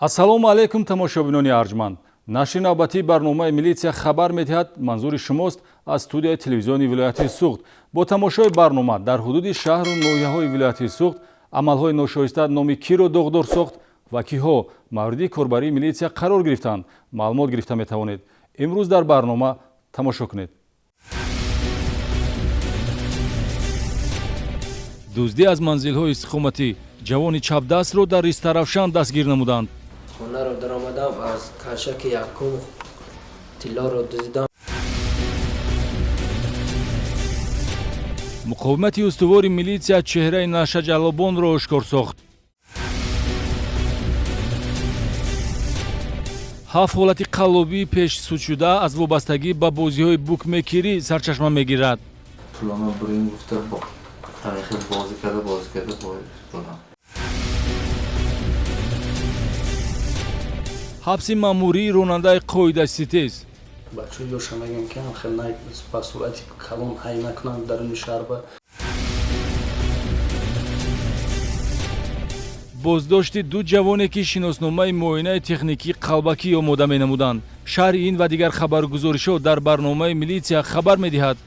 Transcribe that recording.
Ассалому алайкум, тамошобинони арҷманд. Нашри навбатии барномаи «Милитсия хабар медиҳад» манзури шумост аз студияи телевизиони вилояти Суғд. Бо тамошои барнома дар ҳудуди шаҳру ноҳияҳои вилояти Суғд амалҳои ношоиста номи киро доғдор сохт ва киҳо мавриди корбарии милитсия қарор гирифтанд, маълумот гирифта метавонед. Имрӯз дар барнома тамошо кунед. Дуздӣ аз манзилҳои истиқоматӣ: ҷавони чапдастро дар Истаравшан дастгир намуданд. Хонаро даромадам, аз кашаки якум тиллоро дуздидам. Муқовимати устувори милитсия чеҳраи нашаҷаллобонро ошкор сохт. Ҳафт ҳолати қаллобии пешсудшуда аз вобастагӣ ба бозиҳои букмекерӣ сарчашма мегирад. Пулама бурин гуфта, ҳамин бозӣ карда, бозӣ карда будам. Ҳабси маъмурии ронандаи қоидаситез. Бачаҳо ёша мегӯям, ки ҳам хел ба суръати калон ҳай накунанд даруни шаҳрба. Боздошти ду ҷавоне, ки шиносномаи муоинаи техникӣ қалбакӣ омода менамуданд. Шарҳи ин ва дигар хабаргузоришҳо дар барномаи «Милитсия хабар медиҳад».